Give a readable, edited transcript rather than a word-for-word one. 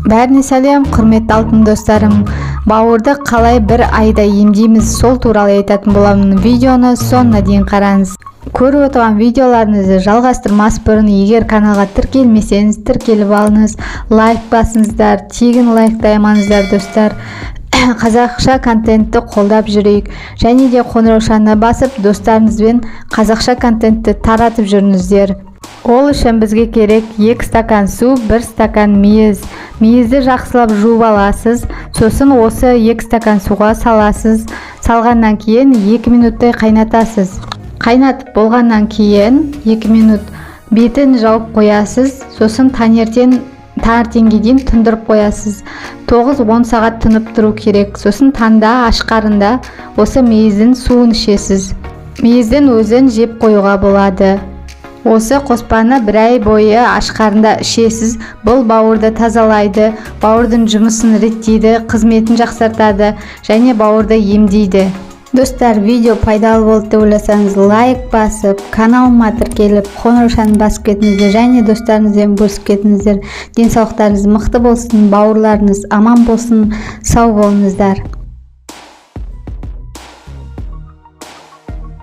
Бәріне сәлем, құрметті алтын достарым! Бауырды қалай бір айда емдейміз, сол туралы айтатын боламын. Видеоны соңына дейін қараңыз. Көріп отырған видеоларыңызды жалғастырмас бұрын, егер каналға тіркелмесеңіз, тіркеліп алыңыз, лайк басыңыздар, тегін лайкты аямаңыздар, достар. Қазақша контентті қолдап жүрейік және де қоңыраушаны басып, достарыңызбен қазақша контентті таратып жүріңіздер. Ол үшін бізге керек 2 стакан су, 1 стакан мейіз. Мейізді жақсылап жуып аласыз, сосын осы 2 стакан суға саласыз. Салғаннан кейін 2 минуттай қайнатасыз. Қайнатып болғаннан кейін 2 минут бетін жауып қоясыз. Сосын таңертеңге дейін тұндырып қоясыз. 9-10 сағат тұнып тұру керек. Сосын таңда аш қарында осы мейіздің суын ішесіз. Мейіздің өзін жеп қоюға болады. Осы қоспаны бір ай бойы аш қарында ішесіз. Бұл бауырды тазалайды, бауырдың жұмысын реттейді, қызметін жақсартады және бауырды емдейді. Достар, видео пайдалы болды деп ойласаңыз, лайк басып, каналыма тіркеліп, қоңыраушаны басып кетіңіздер және достарыңызбен бөлісіп кетіңіздер. Денсаулықтарыңыз мықты болсын, бауырларыңыз аман болсын, сау болыңыздар!